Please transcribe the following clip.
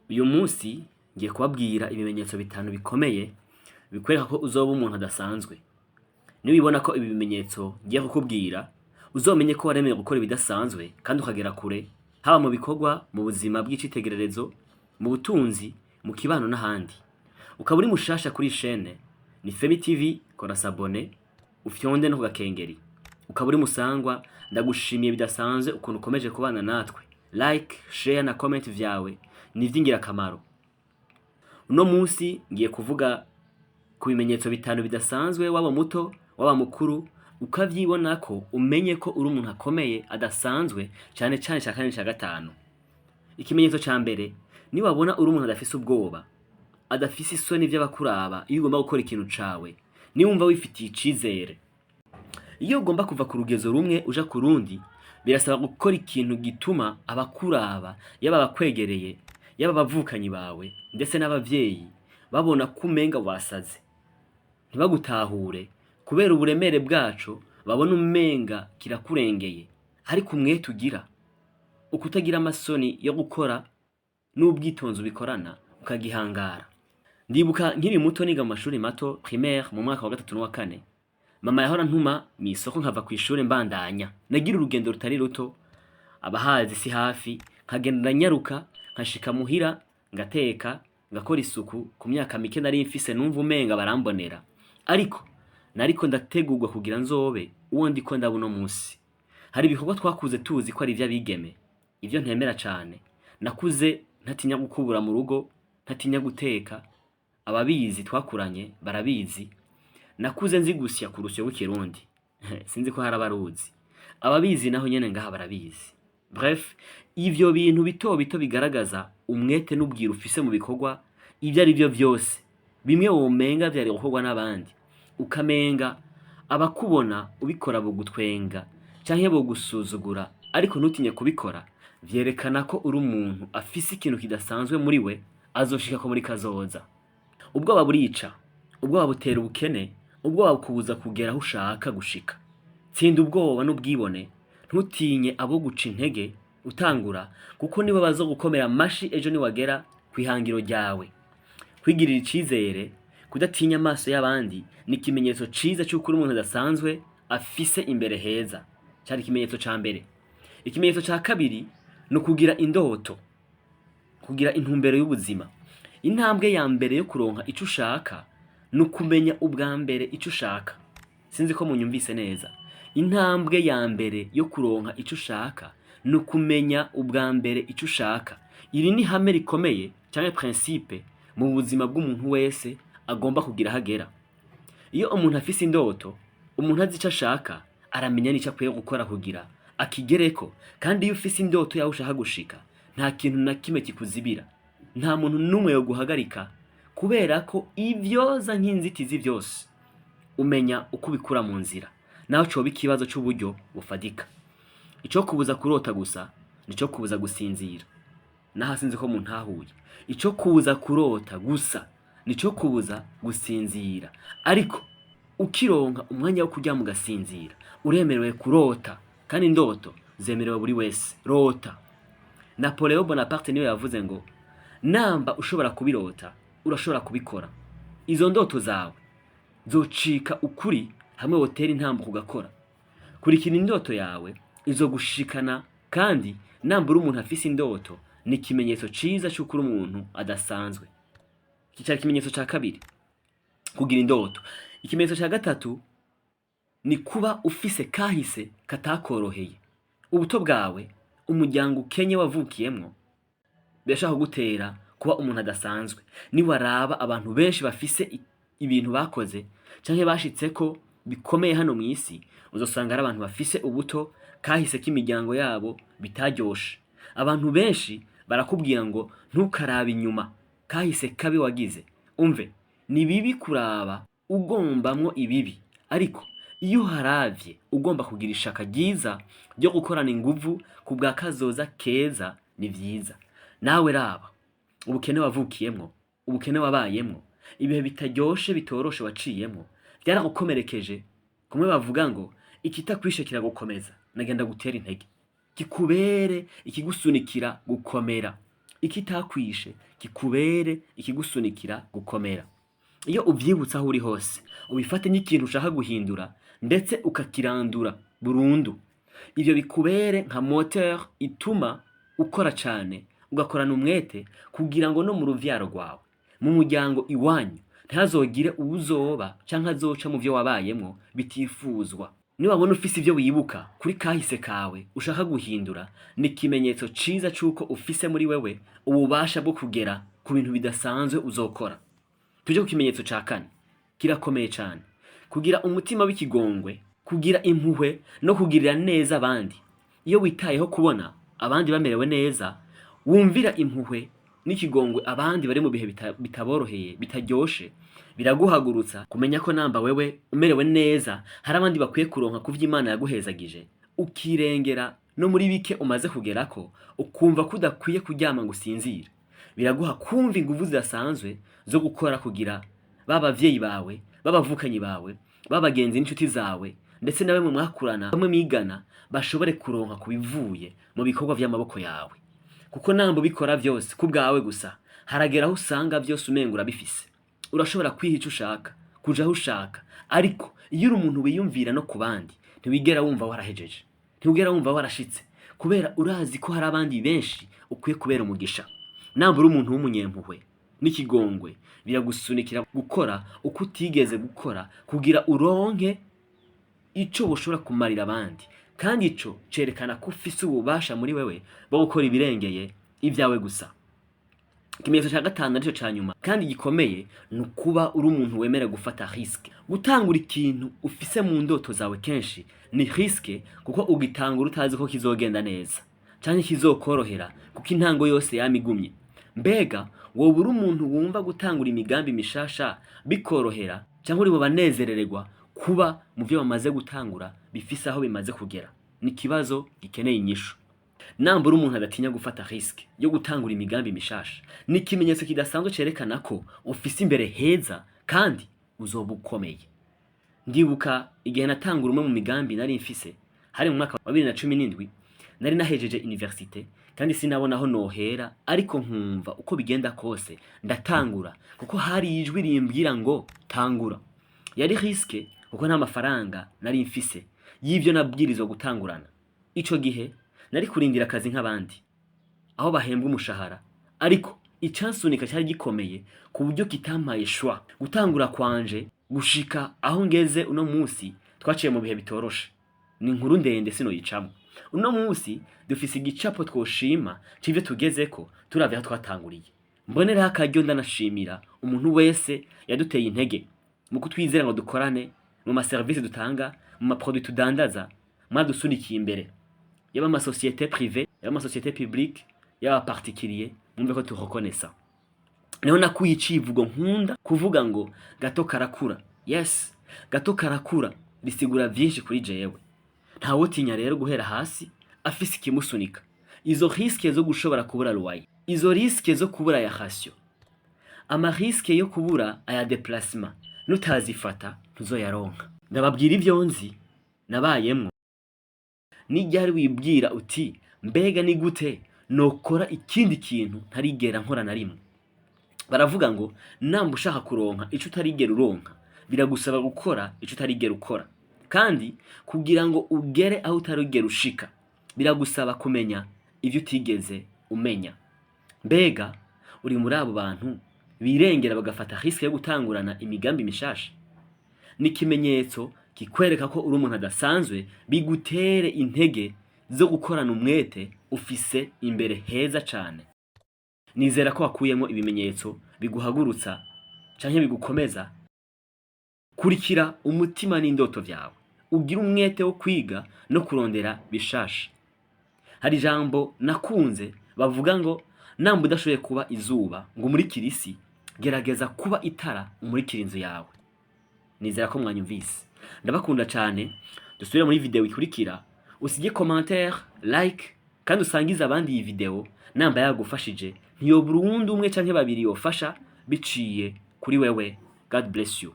Uyu munsi ngiye kubabwira ibimenyetso bitanu bikomeye bikwereka ko uzoba umuntu adasanzwe. Niwibona ko ibi bimenyetso ngiye kukubwira, uzomenye ko waremewe gukora ibidasanzwe kandi ukagera kure, haba mu bikorwa, mu buzima bw'icitegererezo, mu butunzi, mu kibano n'ahandi. Ukaba uri mushasha kuri chaîne ni Femi TV, kora s'abonner, ufyonde no ku gakengeri. Ukaba uri musangwa, ndagushimiye bidasanzwe ukuntu ukomeje kubana natwe. Like, share na comment vyawe ni ivy'ingirakamaro. Uno munsi ngiye kuvuga ku bimenyetso bitanu bidasanzwe, waba muto waba mukuru, ukavyibonako umenye ko uri umuntu akomeye adasanzwe, cane cane ca kane n'ica gatanu. Ikimenyetso ca mbere, niwabona uri umuntu adafise ubwoba, adafise isoni vy'abakuraba iyo ugomba gukora ikintu cawe, niwumva wifitiye icizere. Iyo ugomba kuva ku rugezo rumwe uja ku rundi, birasaba gukora ikintu gituma abakuraba, yaba abakwegereye, yaba abavukanyi bawe, ndetse n'abavyeyi, babona ko umenga wasaze, ntibagutahure kubera uburemere bwaco, babona umenga kirakurengeye. Ariko umwete ugira, ukutagira amasoni yo gukora n'ubwitonzi ubikorana, ukagihangara. Ndibuka nkiri muto niga mu mashuri mato, primaire, mu mwaka wa gatatu n'uwa kane, mama yahora ntuma mw'isoko nkava kw'ishure mbandanya. Nagira urugendo rutari ruto, abahazi si hafi, nkagenda ndanyaruka nkashika muhira, ngateka, ngakora isuku. Ku myaka mike nari mfise numva umenga barambonera, ariko nariko ndategurwa kugira nzobe uwo ndiko ndaba uno munsi. Hari ibikorwa twakuze tuzi ko ari ivy'abigeme, ivyo ntemera cane. Nakuze ntatinya gukubura mu rugo, ntatinya guteka, ababizi twakuranye barabizi. Nakuze nzi gusya ku rusyo rw'ikirundi, sinzi ko hari abaruzi, ababizi naho nyene ngaha barabizi. Bref, ivyo bintu bito bito bigaragaza umwete n'ubwira ufise mu bikorwa ivyo ari vyo vyose, bimwe womenga vyari gukorwa n'abandi, ukamenga abakubona ubikora bogutwenga canke bogusuzugura, ariko ntutinye kubikora, vyerekana ko uri umuntu afise ikintu kidasanzwe muri we azoshikako muri kazoza. Ubwoba burica, ubwoba butera ubukene, ubwoba bukubuza kugera aho ushaka gushika. Tsinda ubwoba n'ubwibone, ntutinye abo guca intege utangura, kuko nibo bazogukomera amashi ejo niwagera kw'ihangiro ryawe. Kwigirira icizere, kudatinya amaso y'abandi ni ikimenyetso ciza c'uko uri umuntu adasanzwe afise imbere heza. Cari ikimenyetso ca mbere. Ikimenyetso ca kabiri ni ukugira indoto, kugira intumbero y'ubuzima. Intambwe ya mbere yo kuronka ico ushaka ni ukumenya ubwa mbere ico ushaka. Sinzi ko munyumvise neza. Intambwe ya mbere yo kuronka ico ushaka ni ukumenya ubwa mbere ico ushaka. Iri ni ihame rikomeye canke principe mu buzima bw'umuntu wese agomba kugira aho agera. Iyo umuntu afise indoto, umuntu azi ico ashaka, aramenya n'ico akwiye gukora kugira akigereko. Kandi iyo ufise indoto yaho ushaka gushika, nta kintu na kimwe kikuzibira, nta muntu n'umwe yoguhagarika, kubera ko ivyoza nk'inzitizi vyose umenya uko ubikura mu nzira, naho coba ikibazo c'uburyo bufadika. Ico kubuza kurota gusa nico kubuza gusinzira. Naho sinzi ko muntahuye. Ico kubuza kurota gusa nico kubuza gusinzira, ariko ukironka umwanya wo kuryama ugasinzira, uremerewe kurota, kandi indoto zemerewe buri wese. Rota. Napoleon Bonaparte niwe yavuze ngo namba ushobora kubirota, urashobora kubikora. Izo ndoto zawe zocika ukuri hamwe wotera intambuko ugakora. Kurikira indoto yawe izogushikana, kandi namba uri umuntu afise indoto ni ikimenyetso ciza c'uko uri umuntu adasanzwe. Iki cari ikimenyetso ca kabiri, kugira indoto. Ikimenyetso ca gatatu ni kuba ufise kahise katakoroheye. Ubuto bwawe, umuryango ukenye wavukiyemwo, birashobora kugutera kuba umuntu adasanzwe. Niwaraba abantu benshi bafise ibintu bakoze canke bashitseko bikomeye hano mw'isi, uzosanga ari abantu bafise ubuto, kahise k'imiryango yabo bitaryoshe. Abantu benshi barakubwira ngo ntukarabe inyuma, kahise kabi wagize. Umve, ni bibi kuraba ugombamwo ibibi, ariko iyo uharavye ugomba kugira ishaka ryiza ryo gukorana inguvu ku bwa kazoza keza, ni vyiza. Nawe raba ubukene wavukiyemwo, ubukene wabayemwo, ibihe bitaryoshe bitoroshe waciyemwo, vyaragukomerekeje. Kumwe bavuga ngo ikitakwishe kiragukomeza, nagenda gutera intege kikubere ikigusunikira gukomera. Ikitakwishe kikubere ikigusunikira gukomera. Iyo uvyibutse aho uri hose, ubifate nk'ikintu ushaka guhindura, ndetse ukakirandura burundu. Ivyo bikubere nka moteur ituma ukora cane, ugakorana umwete, kugira ngo no mu ruvyaro rwawe, mu muryango iwanyu, ntihazogire uwuzoba canke azoca mu vyo wabayemwo bitifuzwa. Niwabona ufise ivyo wibuka kuri kahise kawe ushaka guhindura, ni ikimenyetso ciza c'uko ufise muri wewe ububasha bwo kugera ku bintu bidasanzwe uzokora. Tuje ku kimenyetso ca kane, kirakomeye cane: kugira umutima w'ikigongwe, kugira impuhwe no kugirira neza abandi. Iyo witayeho kubona abandi bamerewe neza, wumvira impuhwe n'ikigongwe abandi bari mu bihe bitaboroheye, bitaryoshe, biraguhagurutsa kumenya ko namba wewe umerewe neza, hari abandi bakwiye kuronka kuvyo Imana yaguhezagije, ukirengera no muri bike umaze kugerako, ukumva ko udakwiye kuryama ngo usinzire. Biraguha kumva inguvu zidasanzwe zo gukora kugira ba bavyeyi bawe, b'abavukanyi bawe, b'abagenzi n'inshuti zawe, ndetse na bamwe mwakurana, bamwe mwigana, bashobore kuronka ku bivuye mu bikorwa vy'amaboko yawe. Kuko namba ubikora vyose ku bwawe gusa, haragera aho usanga vyose umengo urabifise, urashobora kwiha ico ushaka, kuja aho ushaka. Ariko iyo uri umuntu wiyumvira no ku bandi, ntiwigera wumva warahejeje, ntiwigera wumva warashitse, kubera urazi ko hari abandi benshi ukwiye kubera umugisha. Namba uri umuntu w'umunyempuhwe n'ikigongwe, biragusunikira gukora uko utigeze gukora kugira uronke ico woshobora kumarira abandi, kandi ico cerekana ko ufise ububasha muri wewe bwo gukora ibirengeye ibyawe gusa. Ikimenyetso cya gatanu, aricyo ca nyuma kandi gikomeye, ni ukuba uri umuntu wemera gufata risque. Gutangura ikintu ufise mu ndoto zawe kenshi ni risque, kuko ugitangura utazi ko kizogenda neza canke kizokorohera, kuko intango yose yama igumye. Mbega woba uri umuntu wumva gutangura imigambi mishasha bikorohera, canke uri mu banezerererwa kuba mu vyo bamaze gutangura bifise aho bimaze kugera? Ni ikibazo gikeneye inyishu. Namba uri umuntu adatinya gufata risque yo gutangura imigambi mishasha, ni ikimenyetso kidasanzwe cerekana ko ufise imbere heza kandi uzoba ukomeye. Ndibuka igihe natangura umwe mu migambi nari mfise, hari mu mwaka wa 2017. Nari nahejeje université kandi sinabona aho nohera, ariko nkumva uko bigenda kose ndatangura, kuko hari ijwi rimbwira ngo tangura. Yari risque, kuko nta mafaranga nari mfise y'ivyo nabwirizwa gutangurana. Ico gihe nari kurindira akazi nk'abandi aho bahembwa umushahara, ariko icansunika cyari gikomeye ku buryo kitampaye choix. Gutangura kwanje gushika aho ngeze uno munsi, twaciye mu bihe bitoroshe, ni inkuru ndende sinoyicamwo. Uno munsi dufise igicapo twoshima c'ivyo tugezeko turavye aho twatanguriye. Mboneraho akaryo ndanashimira umuntu wese yaduteye intege mu kutwizera ngo dukorane mu maserivisi dutanga, mu maproduit tudandaza. Mwadusunikiye imbere, yaba amasosiyete privé, yaba amasosiyete publique, yaba particulier, mwumve ko tureconnaissa. Niho nakuye icivugo nkunda kuvuga ngo "Gato karakura". Yes, gato karakura risigura vyinshi kuri jewe. Ntawutinya rero guhera hasi afise ikimusunika. Izo risque zo gushobora kubura loyer, izo risque zo kubura ya ration, ama risque yo kubura aya déplacement, nutazifata ntuzoyaronka. Ndababwira ivyo nzi nabayemwo. N'iryari wibwira uti: "Mbega ni gute nokora ikindi kintu ntarigera nkora na rimwe?" Baravuga ngo namba ushaka kuronka ico utarigera uronka, biragusaba gukora ico utarigera ukora, kandi kugira ngo ugere aho utarigera ushika, biragusaba kumenya ivyo utigeze umenya. Mbega uri muri abo bantu birengera bagafata risque yo gutangurana imigambi mishasha? Ni ikimenyetso kikwereka ko uri umuntu adasanzwe, bigutere intege zo gukorana umwete, ufise imbere heza cane. Nizera ko wakuyemo ibimenyetso biguhagurutsa canke bigukomeza. Kurikira umutima n'indoto vyawe, ugire umwete wo kwiga no kurondera bishasha. Hari ijambo nakunze bavuga ngo: "Namba udashoboye kuba izuba ngo umurikire isi, gerageza kuba itara umurikire inzu yawe." Nizera ko mwanyumvise. Ndabakunda cane, dusubire muri video ikurikira. Usige commentaire, like, kandi usangize abandi iyi video namba yagufashije. Ntiyobura uwundi umwe canke babiri yofasha biciye kuri wewe. God bless you.